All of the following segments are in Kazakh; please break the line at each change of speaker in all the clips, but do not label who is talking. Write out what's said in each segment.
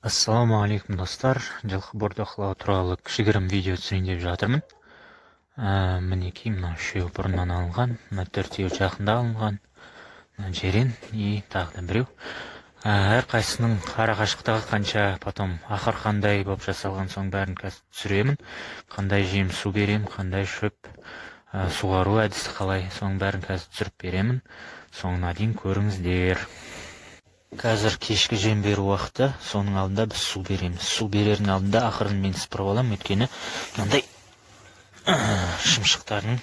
Ассалаумағалейкум, достар! Жылқы бордақылау туралы кішігірім видео түсірейін деп жатырмын. Мінекей, мына үшеуі бұрыннан алынған, мына төртеуі жақында алынған, мына Жерен и тағы да біреу. Әрқайсысының ара қашықтығы қанша, потом ақыр қандай болып жасалған, соның бәрін қазір түсіремін. Қандай жем, су беремін, қандай шөп, суғару әдісі қалай, соның бәрін қазір түсіріп беремін. Соңына дейін көріңіздер. Қазір кешкі жем беру уақыты. Соның алдында біз су береміз. Су берердің алдында ақырын мен сыпырып аламын, өйткені мынандай шымшықтардың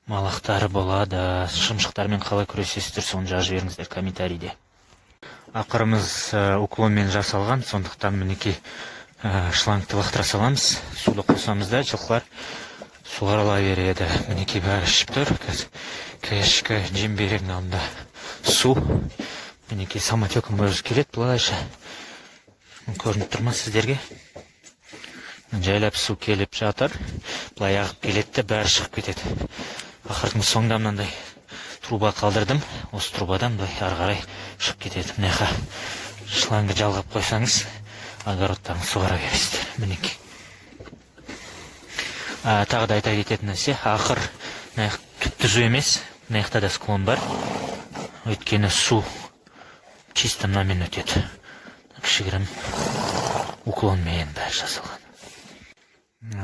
малақтары болады. Шымшықтармен қалай күресесіздер, соны жазып жіберіңіздер комментарийде. Ақырымыз уклонмен жасалған, сондықтан, мінекей, шлангты лақтыра саламыз, суды қосамыз да, жылқылар суғарыла береді. Мінекей, бәрі ішіп тұр. Қазір кешкі жем берердің алдында су. Мінекей, самотеком өзі келеді былайша. Көрініп тұр ма сіздерге? Жайлап су келіп жатыр, былай ағып келеді де, бәрі шығып кетеді. Ақырдың соңында мынандай труба қалдырдым. Осы трубадан былай ары қарай шығып кетеді. Мына жаққа шлангы жалғап қойсаңыз, огородтарын суғара бересіздер. Мінекей, тағы да айта кететін нәрсе: ақыр мына жақ түп түзу емес, мына жақта да склон бар, өйткені су чисто мынамен өтеді. Кішігірім уклонмен бәрі жасалған.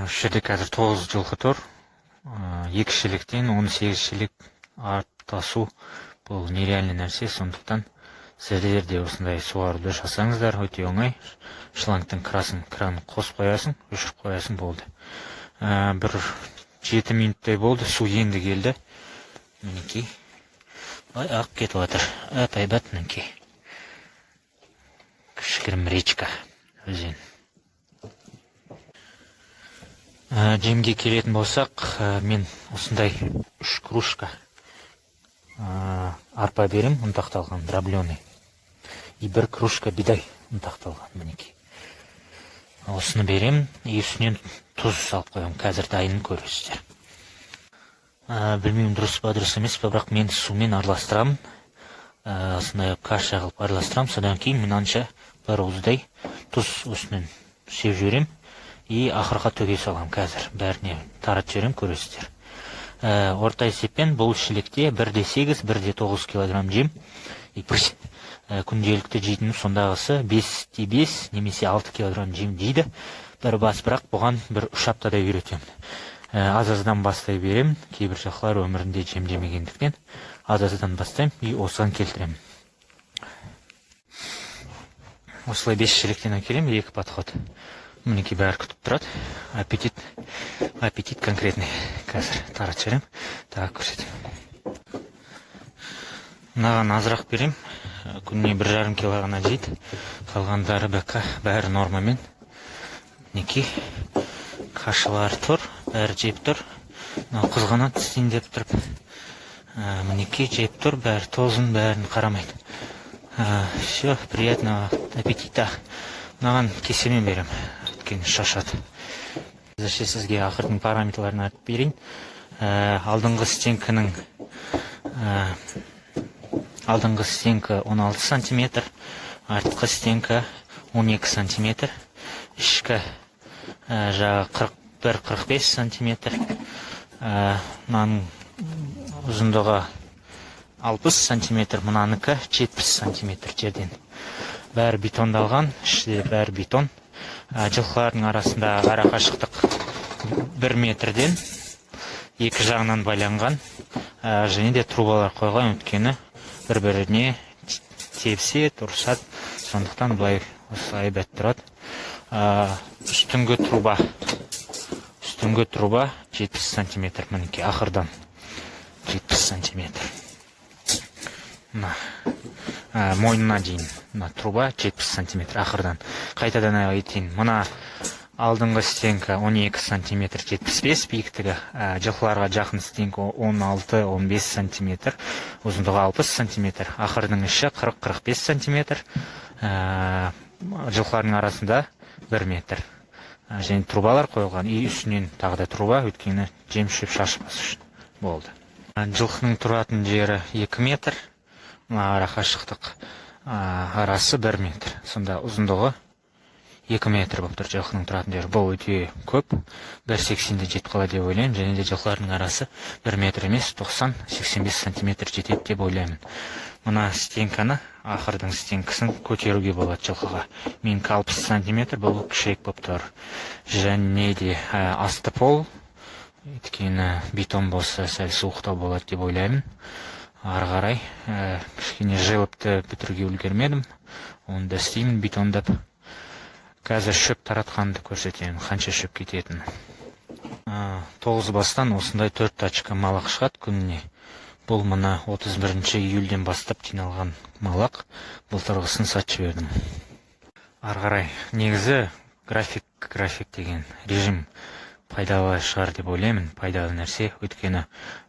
Осы жерде қазір тоғыз жылқы тұр. Екі шелектен 18 шелек артып тасу — бұл нереальный нәрсе. Сондықтан сіздер де осындай суаруды жасаңыздар, өте оңай. Шлангтың красын, кранын қосып қоясың, өшіріп қоясың, болды. Бір 7 минуттай болды, су енді келді. Мінекей, былай ағып кетіп жатыр, әп әйбат. Мінекей, кішігірім речка, өзен. Жемге келетін болсақ, мен осындай үш кружка арпа берем, ұнтақталған, дробленый, и бір кружка бидай ұнтақталған. Мінекей, осыны беремін и үстінен тұз салып қоямын. Қазір дайынын көресіздер. Білмеймін, дұрыс па, дұрыс емес па, бірақ мен сумен араластырамын, осындай каша қылып араластырамын. Содан кейін мынанша бір уыздай тұз үстінен сеуіп жіберемін и ақырға төге саламын. Қазір бәріне таратып жіберемін, көресіздер. Орта есеппен бұл шелекте 1,8, 1,9 килограмм жем и бір күнделікті жейтін сондағысы 5,5 немесе 6 килограмм жем жейді бір бас. Бірақ бұған бір 3 аптадай үйретемін. Аз аздан бастай беремін. Кейбір жылқылар өмірінде жем жемегендіктен, аз аздан бастаймын и осыған келтіремін. Осылай бес шелектен әкелемін, екі подход. Мінекей, бәрі күтіп тұрады. Аппетит, аппетит конкретный. Қазір таратып жіберемін, тағы көрсетемін. Мынаған азырақ беремін, күніне 1,5 кило ғана жейді. Қалғандары бәка бәрі нормамен. Мінекей, кашалар тұр, бәрі жеп тұр. Мынау қызғанады істейін деп тұрып. Мінекей, жеп тұр бәрі, тозын бәрін қарамайды. Все, приятного аппетита! Мынаған кесемен беремін, өйткені шашады. Әзірше сізге ақырдың параметрлерін айтып берейін. Алдыңғы стенкінің алдыңғы стенка 16 сантиметр, артқы стенка 12 сантиметр, ішкі жағы 41-45 сантиметр. Мынаның ұзындығы 60 сантиметр, мынанікі 70 сантиметр жерден. Бәрі бетондалған, ішінде бәрі бетон. Жылқылардың арасында ара қашықтық 1 метрден, екі жағынан байланған. Және де трубалар қойған, өйткені бір біріне тебіседі, ұрысады, сондықтан былай осылай әйбат тұрады. Үстіңгі труба 70 сантиметр. Мінекей, ақырдан 70 сантиметр, мына мойнына дейін мына труба 70 сантиметр ақырдан. Қайтадан айтайын: мына алдыңғы стенка 12 сантиметр 75 биіктігі, жылқыларға жақын стенка 16-15 сантиметр, ұзындығы 60 сантиметр, ақырдың іші 40-45 сантиметр, жылқылардың арасында 1 метр. Және трубалар қойылған и үстінен тағы да труба, өйткені жем шөп шашпас үшін. Болды. Жылқының тұратын жері 2 метр, мына ара қашықтық, арасы 1 метр, сонда ұзындығы 2 метр болып тұр жылқының тұратын жері. Бұл өте көп, 1,80-де жетіп қалады деп ойлаймын. Және де жылқылардың арасы 1 метр емес, 90-85 сантиметр жетеді деп ойлаймын. Мына стенканы, ақырдың стенкасын көтеруге болады жылқыға. Менікі 60 сантиметр, бұл кішірек болып тұр. Және де асты пол, өйткені бетон болса, сәл суықтау болады деп ойлаймын. Ары қарай кішкене желобты бітіруге үлгермедім, оны да істеймін бетондап. Қазір шөп таратқанды көрсетемін, қанша шөп кететінін. Тоғыз бастан осындай төрт тачка малақ шығады күніне. Бұл мына 31 июльден бастап жиналған малақ, былтырғысын сатып жібердім. Ары қарай негізі график, график деген режим пайдалы шығар деп ойлаймын, пайдалы нәрсе. Өйткені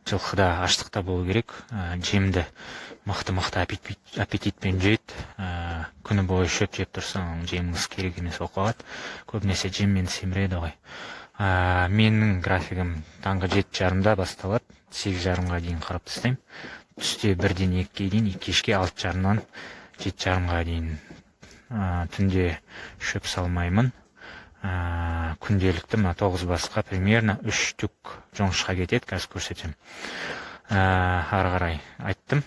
жылқыда аштықта болу керек, жемді мықты мықты аппетитпен жейді. Күні бойы шөп жеп тұрсаң, жеміңіз керек емес болып қалады, көбінесе жеммен семіреді ғой. Менің графигім таңғы 7:30-да басталады, 8:30-ға дейін қарап тастаймын, түсте 1-ден 2-ге дейін, кешке 6:30-нан 7:30-ға дейін. Түнде шөп салмаймын. Күнделікті мына тоғыз басқа примерно үш тюк жоңышқа кетеді, қазір көрсетемін. Ары қарай айттым,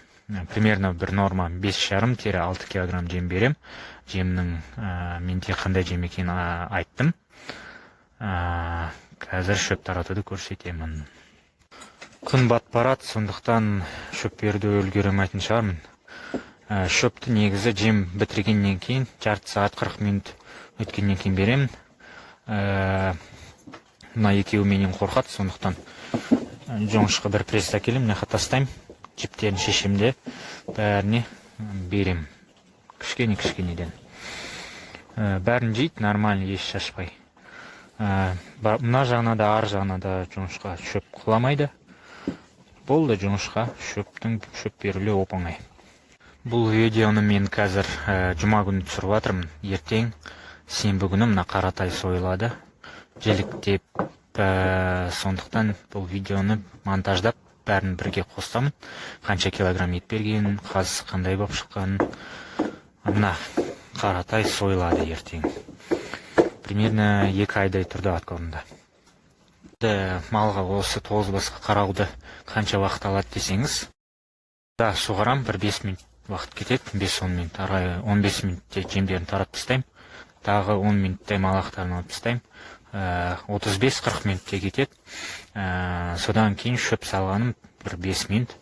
примерно бір норма 5,5-6 килограмм жем берем. Жемнің менде қандай жем екенін айттым. Қазір шөп таратуды көрсетемін. Күн батып барады, сондықтан шөп беруді үлгере алмайтын шығармын. Шөпті негізі жем бітіргеннен кейін, жарты сағат, 40 минут өткеннен кейін беремін. Мына екеуі менен қорқады, сондықтан жоңышқа бір пресс әкелемін, мына жаққа тастаймын, жіптерін шешемін де, бәріне беремін кішкене кішкенеден. Бәрін жейді нормально, еш шашпай. Мына жағына да, ар жағына да жоңышқа шөп құламайды. Болды, жоңышқа шөп берілуі оп оңай. Бұл видеоны мен қазір жұма күні түсіріп жатырмын. Ертең, сенбі күні, мына қаратай сойылады жіліктеп. Сондықтан бұл видеоны монтаждап, бәрін бірге қосамын, қанша килограмм ет бергенін, қазысы қандай болып шыққанын. Мына қаратай сойылады ертең. Примерно 2 айдай тұрды откормда. Малға, осы тоғыз басқа қарауды қанша уақыт алады десеңіз да, суғарам, бір 5 минут уақыт кетеді, 5-10 минут. Ары қарай 15 минутте жемдерін таратып тастаймын, тағы 10 минуттай малақтарын алып тастаймын, 35-40 минутте кетеді. Содан кейін шөп салғаным бір 5 минут.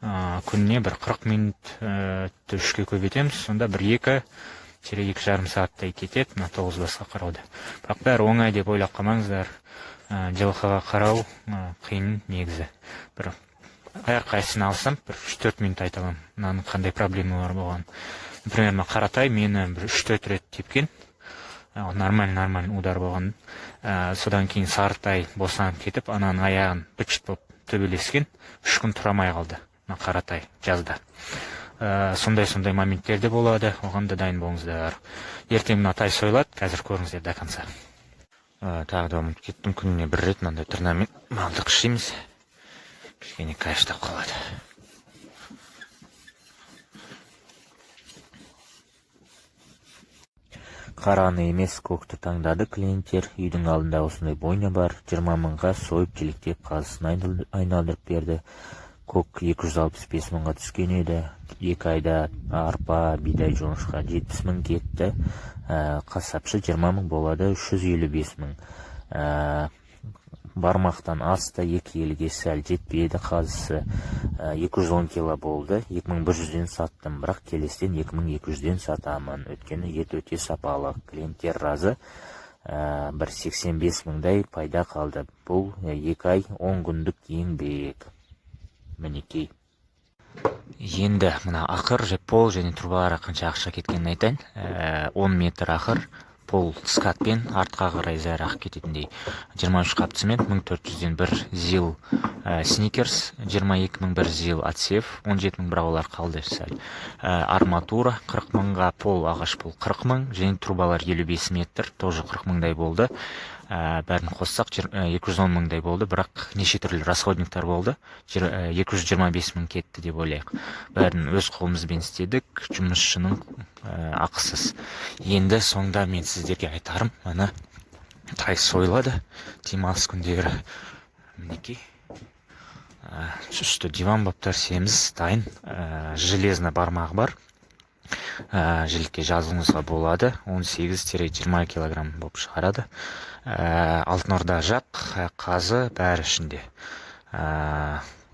Күніне бір 40 минут үшке көбейтеміз, сонда бір 2-2,5 сағаттай кетеді мына тоғыз басқа қарауда. Бірақ бәрі оңай деп ойлап қалмаңыздар. Жылқыға қарау қиын негізі. Бір әрқайсысын алсам, бір 3-4 минут айта аламын мынаның қандай проблемалар болғанын. Например, мына қаратай мені бір 3-4 рет тепкен. Нормально, нормально удар болған. Содан кейін сарытай босанып кетіп, ананың аяғын быт шыт болып төбелескен, 3 күн тұра алмай қалды мына қаратай жазда. Сондай сондай моменттер де болады, оған да дайын болыңыздар. Ертең мына тай сойылады, қазір көріңіздер до конца. Тағы да ұмытып кеттім, күніне бір рет мынандай тырнамен малды қышимыз, кішкене кайфтап қалады. Қараны емес, көкті таңдады клиенттер. Үйдің алдында осындай бойня бар. 20 мыңға сойып, жіліктеп, қазысын айналдырып берді. Көк 265 мыңға түскен еді. 2 айда арпа, бидай, жоңышқа 70 мың кетті. Қасапшы 20 мың болады, 355 мың. Бармақтан асты, 2 келіге сәл жетпеді қазысы. 210 кило болды, 2100-ден саттым, бірақ келесіден 2200-ден сатамын, өйткені ет өте сапалы, клиенттер разы. Бір 85 мыңдай пайда қалды. Бұл 2 ай 10 күндік еңбек. Мінекей, енді мына ақыр, пол және трубаларға қанша ақша кеткенін айтайын. 10 метр ақыр, пол скатпен артқа қарай зәрі ағып кететіндей, 23 қап цемент 1400-ден, бір ЗИЛ сникерс 22 мың, бір ЗИЛ отсев 17 мың, бірақ олар қалды сәл. Арматура 40 мыңға, пол, ағаш пол 40 мың және трубалар 55 метр тоже 40 мыңдай болды. Бәрін қоссақ, 210 мыңдай болды, бірақ неше түрлі расходниктар болды. 225 мың кетті деп ойлайық. Бәрін өз қолымызбен істедік, жұмысшының ақысыз. Енді сонда мен сіздерге айтарым: мына тай сойылады демалыс күндері. Мінекей, үсті диван баптар, семіз, дайын, железно бармағы бар. Жілікке жазуыңызға болады, 18-20 килограмм болып шығарады. Алтын Орда жақ, қазы бәрі ішінде.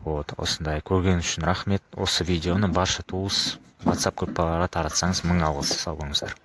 Вот осындай. Көрген үшін рахмет. Осы видеоны барша туыс, WhatsApp группаларға таратсаңыз, мың алғыс. Сау болыңыздар.